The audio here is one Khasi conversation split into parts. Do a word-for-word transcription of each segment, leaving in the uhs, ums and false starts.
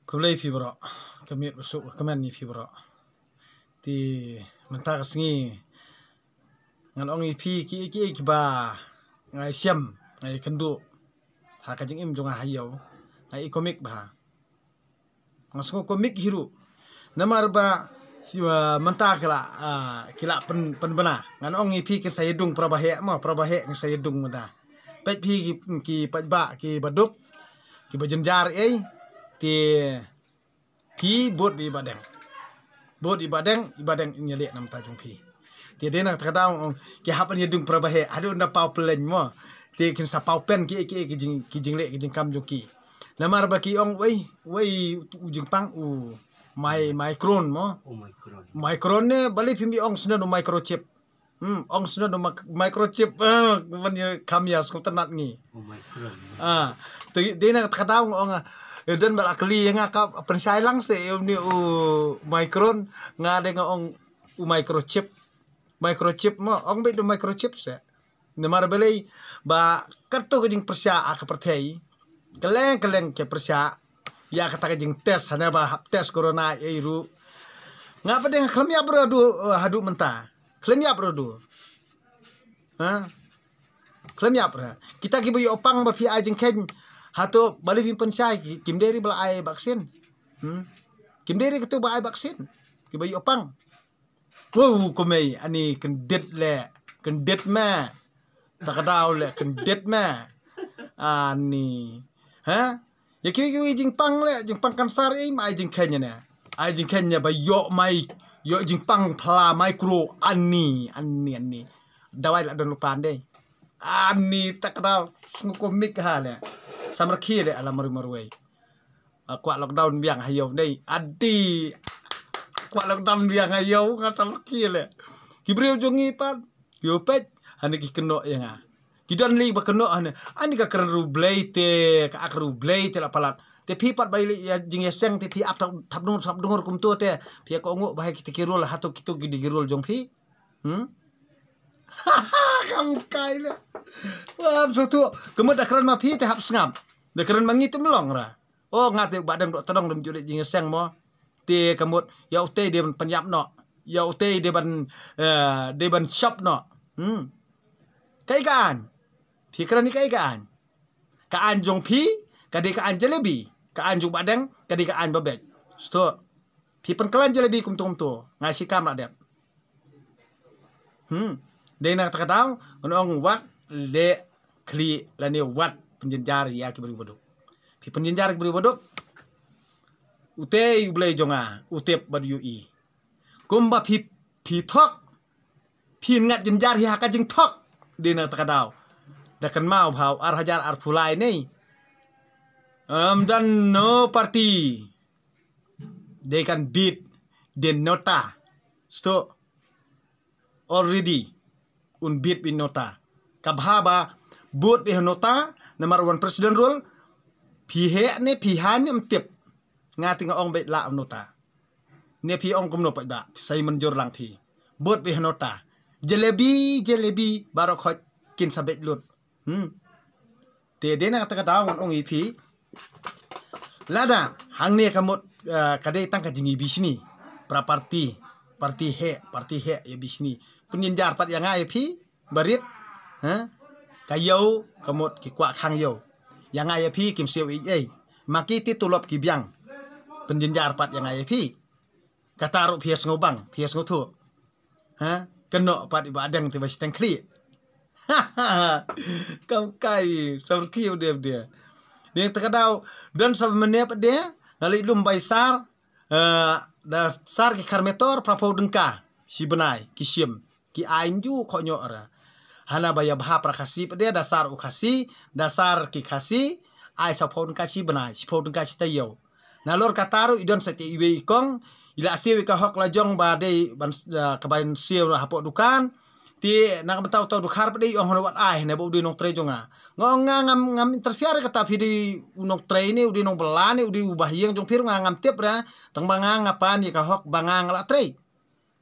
Khublei phi bro. Ka miet ba suk ka kmen ïa phi bro. Te mynta ka sngi ngan ong ïa phi ki, ki, kiba nga ïashem, nga ïakynduh ha ka jingim jong nga ha ïew. Nga i komik bha. Nga sngew komik hi ruh. Namar ba mynta ki la, ah, ki la pyn, pynbna. Ngan ong ïa phi kin sa ïadung para baheh mo, para baheh kin sa ïadung mynta. Peit phi ki, ki paidbah, kiba duk, kiba jynjar ei, te ki bud bad i Bah Deng. Bud i Bah Deng, i Bah Deng in ïaleh na ka bynta jong phi. Te dei na kata ka daw, ki hap ban ïadung para baheh, haduh ynda paw pyllein mo. Te kin sa paw pen ki, ki, ki jing, ki jingleh, ki jingkam jong ki. Namar ba ki ong wei, wei u jingpang u Mai, Micron mo. U Micron. Micron ne, balei phim ong shen u microchip. Hmm, ong shen u mic-, microchip, eh, ban ïa kham ïa sngewtynnat ngi. U Micron. Ah, te dei na kata ka daw nga ong, eh, don ba la kylli ïa nga ka pynshai lang se ïa une u Micron, nga dei nga ong u microchip. Microchip mo, ong beit u microchip se. Namar balei ba katto ka jingpyrshah ha ka pyrthei. Kylleng kylleng ki pyrshah ïa kata ka jingtest, hana ba hap test corona ei ruh. Nga pat dei nga khlem ïap ruh haduh, haduh mynta. Khlem ïap ruh haduh. Ha? Khlem ïap ruh. Kita kiba ïoh pang ba phi ai jingkheiñ, hato balei phim pynshai, ki, kim dei ruh ba la ai vaccine. Hmm? Kim dei ruh kito ba ai vaccine. Kiba ïoh pang. Wow, kumei, ani kyndit leh, kyndit ma. Ta ka daw leh, kyndit ma. Ani. Ha? Ïa kiwei kiwei jingpang leh, jingpang kansar ei, ma ai jingkheiñ ne. Ai jingkheiñ ne ba ïoh mai, ïoh jingpang phla micro, ani, ani, ani. Dawai la don lypa dei. Ani ta ka daw, sngew komik ha leh. Samrkhie leh, ala marwei marwei. Ah, kwah lockdown biang ha ïew dei. Adi. Kwah lockdown biang ha ïew, nga samrkhie leh. Ki briew jong ngi pat, ïoh peit, hane ki kynnoh ïa nga. Ki don lei ba kynnoh hane. Ani ka kren ruh Blei te, ka ak ruh Blei te la palat. Te phi pat ba ïa jingïaseng te phi ap thap, thap dungur, thap dungur kumto te. Phi ïa kohnguh ba ha kita ki rule, hato kito ki dei ki rule jong phi. Hmm? Kam kai leh. Wa, shuh tu. Ka mut da kren ma phi te hap sngap. Da kren ma ngi te ym long ra. O nga te Bah Deng Dohtdong dum ju leh jingïaseng mo. Te ka mut ïa utei dei ban pynïap noh. Ïa utei dei ban, eh, dei ban shop noh. Hmm. Kaei ka aiñ? Phi kren ïa kaei ka aiñ? Ka aiñ jong phi ka dei ka aiñ jalebi. Ka aiñ jong Bah Deng ka dei ka aiñ ba beit. Shuh tu. Phi pynkylla jalebi kumto kumto. Nga shi kam la dep. Hmm. Dei na kata ka daw, ngan ong wat leh khlieh lane wat pynjynjar ïa ki briew ba duk. Phi pynjynjar ki briew ba duk. Utei U Blei jong nga, u tip bad u ïohi. Kumba phi, phi thok, phin ngat jynjar hi ha ka jingthok. Dei na kata ka daw. Da kynmaw bha u ar hajar arphew lai ne. Ym don no party. Dei kan bit de nota. Shuh tu. Already un bit beit nota. Ka bha ba bud beit nota, namar wan president rule, phi heh ne phi haiñ ne ym tip. Nga te nga ong beit la nota. Ne phi ong kumno pat ba, sa ïa mynjur lang phi. Bud beit nota. Jalebi, jalebi, baroh khoit kin sa beit lut. Hmm. Te dei na kata ka daw ngan ong ïa phi. Lada hangne ka mut, eh, ka dei tang ka jingïabishni. Para party, party heh, party heh ïabishni. Pynjynjar pat ïa nga ïa phi, barit. Ha? Ka ïew, ka mut ki kwah khang ïew. Ïa nga ïa phi kim siew ei ei. Ma ki te tulop ki biang. Pynjynjar pat ïa nga ïa phi. Kata ruh phi ïa sngewbang, phi ïa sngewthuh. Ha? Kynnoh pat i Bah Deng te ba shiteng khlieh. Kam kai, samrkhie u dei u dei. Dei ta ka daw, don sa mynne pat de, nga leit lum bai sar, eh, da sar ki khar metor, phra phew tyngka, shi bnai, ki shim, ki ai ym ju khoh ñiuh ra. Hana ba ïa bha para Khasi pat de, da sar u Khasi, da sar ki Khasi, ai sa phew tyngka shi bnai, shi phew tyngka shi taïew. Nalor kata ruh i don sa te iwei i kong, i la siew ïa ka hok la jong ba dei ban, eh, ka ban siew hapoh dukan. Te na ka bynta uta u dkhar pat dei i ong hana wat ai, hana ba u dei u nongtrei jong nga. Nga ong nga ngam, ngam interfere kata phi dei u nongtrei ne, u dei u nongbylla ne, u dei u bahaïing jong phi ruh nga ngam tip re, tang ba nga nga pan ïa ka hok ba nga nga la trei.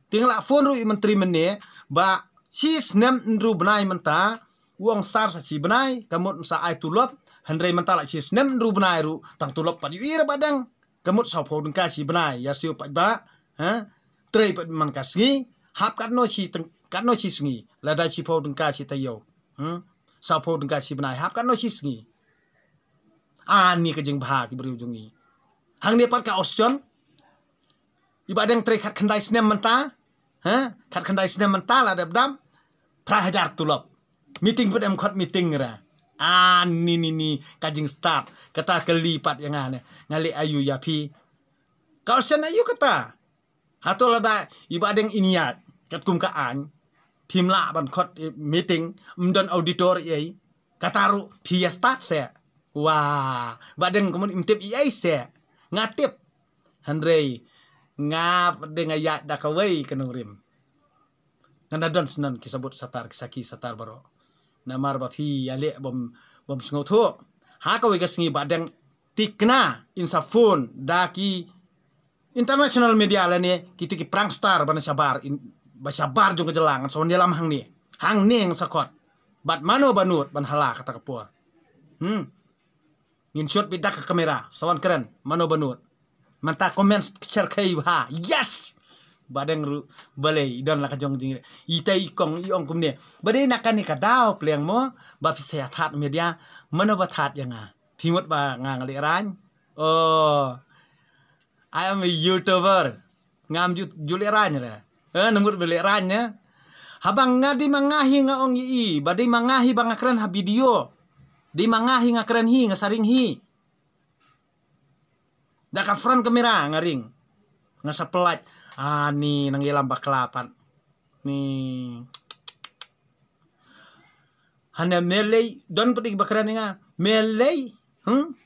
Te nga la phone ruh ïa u myntri mynne, ba shi snem hynriew bnai mynta, u ong sar sa shi bnai, ka mut sa ai tulop, hynrei mynta la shi snem hynriew bnai ruh, tang tulop pat ïohi re Bah Deng. Ka mut saw phew tyngka shi bnai, ïa siew pat ba, ha? Trei pat man ka sngi, hap katno shi tyng-, katno shi sngi, lada shi phew tyngka shi taïew. Hmm? Saw phew tyngka shi bnai, hap katno shi sngi. Ani ka jingbha ki briew jong ngi. Hangne pat ka Austin. I Bahdeng trei khat khyndai snem mynta. Ha? Khat khyndai snem mynta la dep dam. Phra hajar tulop. Meeting pat em khot meeting ra. Ani ni ni ka jingstad. Kata ka li pat ïa nga ne. Nga leh aïu ïa phi. Ka Austin aïu kata. Hato lada i Bahdeng in ïaid katkum ka aiñ, phim lah ban khot, eh, meeting, ym don auditor ei, kata ruh phi ïa stad seh. Wah, Bahdeng kumno im tip ei ei seh. Nga tip. Hynrei nga pat dei nga ïaid da kawei ka nongrim. Nga na don snan ki sabut satar, ki saki satar baroh. Namar ba phi ïa leh bym, bym sngewthuh. Ha kawei ka sngi Bahdeng thikna in sa phone da ki international media lane kito ki prankster ba na shabar in, ba shabar jong ka jylla, ngan sa wan ïalam hangne. Hangne ngan sa khot. Bad mano ba nud ban hala kata ka por. Hmm. Ngin shoot beit da ka kamera, sa wan kren, mano ba nud. Mynta comment share khie bha. Yes! Bahdeng ruh balei i don la ka jong jingïaleh. Itai i kong i ong kumne. Ba dei na kane ka daw pliang mo, ba phi sa ïa thad media, mano ba thad ïa nga. Phi mut ba nga nga leh raiñ. Oh. I am a YouTuber. Ngam ju, ju leh raiñ re. Eh, namut ba leh raiñ ne. Haba nga dei ma nga hi nga ong ïa i, ba dei ma nga hi ba nga kren ha video. Dei ma nga hi nga kren hi, nga sa ring hi. Da ka front camera nga ring. Nga sa pynlait. Ani nang ïalam bakla pat. Ni. Hana me lei, don pat ïa ki ba kren ïa nga. Me lei. Hmm?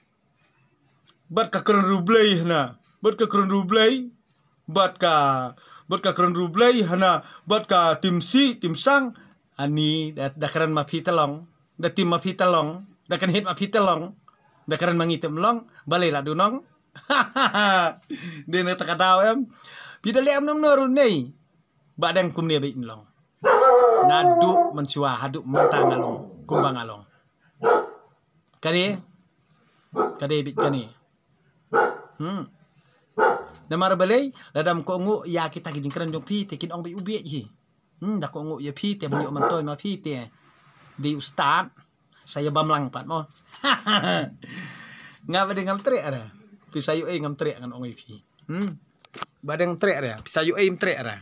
Bad ka kren ruh Blei hana. Bad ka kren ruh Blei. Bad ka, bad ka kren ruh Blei hana. Bad ka tim si, tim sang. Ani da, da kren ma phi te long. Da tim ma phi te long. Da kynhit ma phi te long. Da kren ma ngi te ym long. Balei la dei nong. Dei na kata ka daw em. Phi da leh em nong no ruh nei. Bahdeng kumne beit in long. Naduh mynshuwa haduh mynta nga long kumba nga long. Ka dei, ka dei beit kane. Hmm. Namar balei, lada ym kohnguh ïa kita ki jingkren jong phi te kin ong beit u bieit hi. Hmm, da kohnguh ïa phi te ban ïoh myntoi ma phi te. Dei u stad. Sa ïa bam lang pat mo. Nga Bahdeng ngam treh re. Phi sa ïoh ei ngam treh ngan ong ïa phi. Hmm. Bahdeng treh re. Phi sa ïoh ei ym treh re.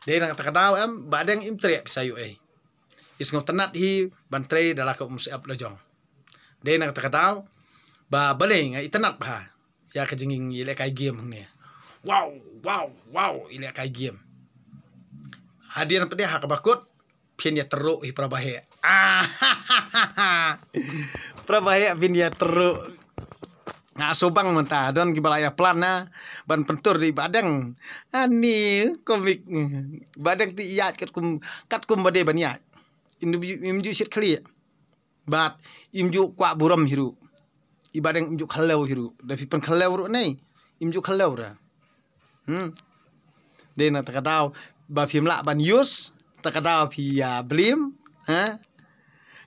Dei na kata ka daw em, Bahdeng im treh phi sa ïoh ei. I sngewtynnat hi ban trei da la ka umsyep la jong. Dei na kata ka daw, ba balei nga itynnat bha ïa ka jingïalehkai game hangne. Wow, wow, wow, ïalehkai game. Hadien pat de ha kaba kut, phin ïa tyrruh hi para baheh. Ah, para baheh phin ïa tyrruh. Nga shu bang mynta, don kiba la ïa plan na ban pyntur da i Bahdeng. Ani komik. Bahdeng te ïaid katkum, katkum ba dei ban ïaid. Im ju, im ju shit khlieh. Bad im ju kwah burom hi ruh. I Bahdeng im ju khlem hi ruh. Da phi pynkhlew ruh nei, im ju khlem re. Hmm. Dei na kata ka daw ba phim lah ban use, kata ka daw phi ïa blame, ha?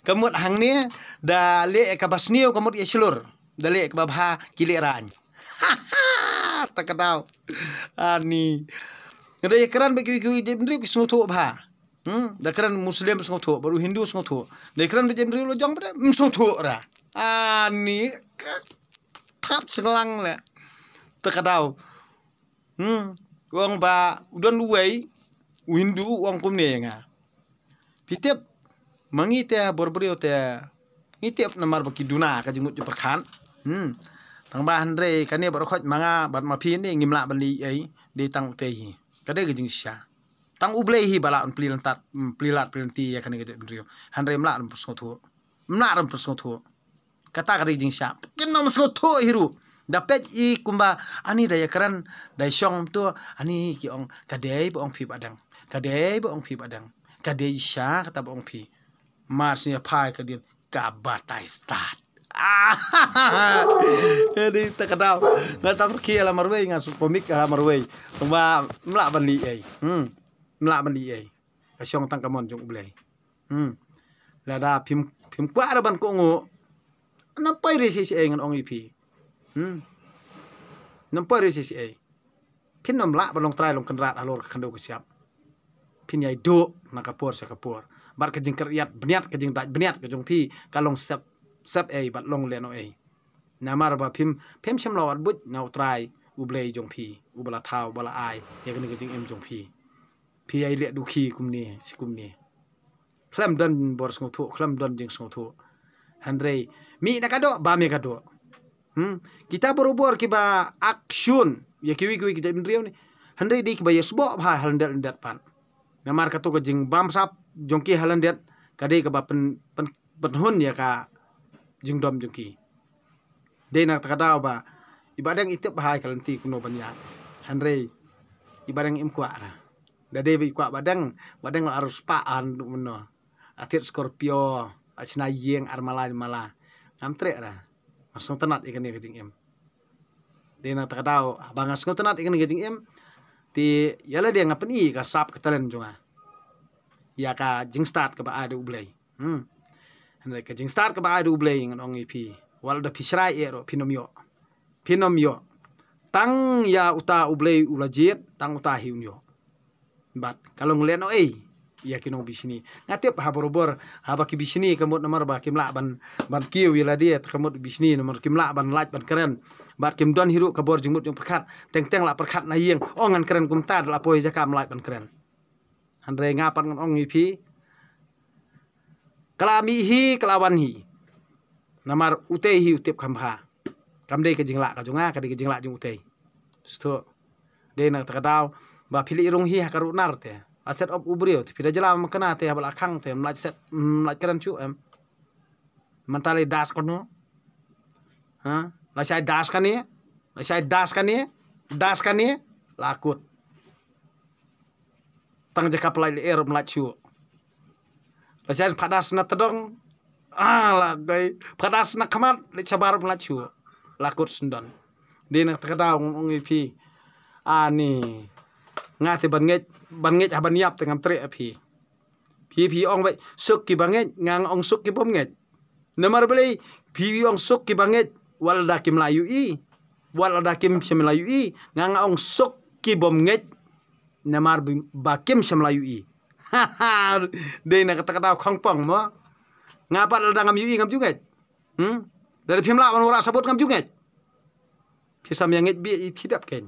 Ka mut hangne, da leh kaba sniew ka mut ïa shlur. Da leh kaba bha ki leh raiñ. Kata ka daw. Ani. Nga da ïa kren bad kiwei kiwei jaitbynriew ki sngewthuh bha. Hmm, da kren Muslim sngewthuh, bad u Hindu sngewthuh. Da kren bad jaitbynriew la jong pat de, ym sngewthuh re. Ani, ka thap sngewlang le. Kata ka daw. Hmm, u ong ba, u don uwei, u Hindu, u ong kumne ïa nga. Phi tip, ma ngi te bor briew te, ngi tip namar ba ki duna ka jingmut jingpyrkhat. Hmm. Tang ba hynrei kane baroh khoit ma nga, bad ma phi ne, ngim lah ban leh ei, dei tang utei hi. Ka dei ka jingshisha. Tang U Blei hi ba lah ban plie lyntat, mm, plie lad plie lynti ïa kane ka jaitbynriew. Hynrei ym lah ban pynsngewthuh. Ym lah ban pynsngewthuh. Kata ka dei jingshisha. Kin ym sngewthuh hi ruh. Da peit i kumba ani da ïa kren, da ïa shong to, ani ki ong ka dei ba ong phi Bahdeng. Ka dei ba ong phi Bahdeng. Ka dei shisha kata ba ong phi. Mar shisha phai ka dien. Ka batai stad. Ah, dei kata ka daw. Nga sa pyrkhie la marwei, nga sa pynmih la marwei. Kumba ym lah ban leh ei. Hmm. Ym lah ban leh ei. Ka shong tang ka mon jong U Blei. Hmm. Lada phim, phim kwah re ban kohnguh. Namar phi re shi shi ei ngan ong ïa phi. Hmm. Namar ri si si ei. Phin ym lah ban long trai long kynrad halor ka khyndew ka shyiap. Phin ïai duh na ka por sha ka por. Bad ka jingkyrïat bniat, ka jingdait bniat ka jong phi ka long sep, sep ei bad long lehnoh ei. Namar ba phim, phim shym la wad buit na U Trai U Blei jong phi, uba la thaw, uba la ai ïa kane ka jingim jong phi. Phi ïai leh dukhi kumne shi kumne. Khlem don bor sngewthuh, khlem don jingsngewthuh. Hynrei mih na ka doh, bam ïa ka doh. Hmm. Kita barabor kiba action ïa kiwei kiwei ki jaitbynriew ne. Hynrei dei kiba ïasboh bha ha lyndet lyndet pat. Namar kato ka jingbamsap jong ki ha lyndet ka dei kaba pyn, pyn, pynhun ïa ka jingdom jong ki. Dei na kata ka daw ba i Bahdeng i tip bha ïa ka lynti kumno ban ïaid. Hynrei i Bahdeng im kwah ra. Da dei ba i kwah Bahdeng, Bahdeng la arus pa an duk mano. A thied Scorpio, a shna ïing ar mala mala. Ngam treh ra. Nga sngewtynnat ïa kane ka jingim. Dei na kata ka daw ba nga sngewtynnat ïa kane ka jingim. Te ïa lade nga pyni ka sap ka talent jong nga. Ïa ka jingstad kaba ai da U Blei. Hmm. Hynrei ka jingstad kaba ai da U Blei ngan ong ïa phi. Wat lada phi shrai eh ruh phin ym ïoh. Phin ym ïoh. Tang ïa uta U Blei u la jied, tang uta hi un ïoh. Bad ka long lehnoh ei ïa ki nongbishni. Nga tip ha barabor haba ki bishni ka mut namar ba kim lah ban, ban kiew ïa lade, ka mut bishni namar kim lah ban lait ban kren. Bad kim don hi ruh ka bor jingmut jingpyrkhat. Teng teng la pyrkhat na ïing, oh ngan kren kumta, da la poi jaka ym lait ban kren. Hynrei nga pat ngan ong ïa phi, ka la mih hi, ka la wan hi. Namar utei hi u tip kham bha. Kam dei ka jinglah ka jong nga, ka dei ka jinglah jong utei. Sngewthuh. Dei na kata ka daw ba phi leit rung hi ha ka runar te. La set op u briew te, phi da jylla ma kane te, haba la khang te ym lah set, ym lah kren shuh em. Mynta leit das kano. Ha? La shai das kane. La shai das kane. Das kane. La kut. Tang jaka pynlait lyer ym lait shuh. La shai phadas na tdong. Ah, la dei phadas na khmat, leit shabar ym lait shuh. La kut syndon. Dei na kata ka daw ngan ong ïa phi. Ani. Nga te ban ngeit, ban ngeit ha ban ïap te ngam treh ïa phi. Phi, phi ong ba suk kiba ngeit, nga nga ong suk kibym ngeit. Namar balei? Phi, phi ong suk kiba ngeit, wat lada kim la ïohi, wat lada kim shym la ïohi, nga nga ong suk kibym ngeit. Namar bi, ba kim shym la ïohi. Dei na kata ka daw khongpong mo. Nga pat lada ngam ïohi ngam ju ngeit. Hmm? Lada phim lah ban wanrah sabut ngam ju ngeit. Phi sam ïa ngeit beit i phi dap kein.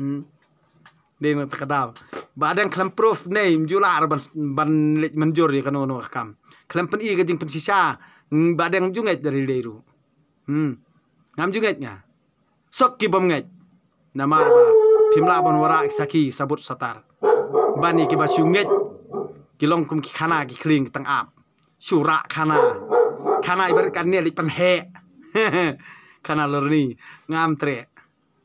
Hmm. Dei na kata ka daw. Bahdeng khlem proof ne, ym ju lah ban, ban leit mynjur ïa kano kano ka kam. Khlem pyni ka jingpynshisha. Hmm, Bahdeng ym ju ngeit da lei lei ruh. Hmm. Ngam ju ngeit nga. Suk kibym ngeit. Namar ba phim lah ban wanrah ki sakhi sabut satar. Ban ïa kiba shu ngeit ki long kum ki khana ki khlieng ki tang ap. Shu rah khana. Khana i barit kane leit pynheh. Khana lorni. Ngam treh.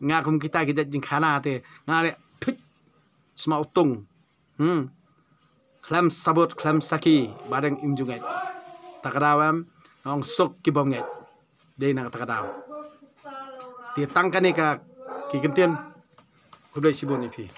Nga kum kita ki jait jingkhana te. Nga leh thuit. Sma utung. Hmm. Khlem sabut, khlem sakhi, Bahdeng im ju ngeit. Ta ka daw em, nga ong suk kibym ngeit. Dei na kata ka daw. Te tang kane ka ki kyntien. Khublei shibun ïa phi.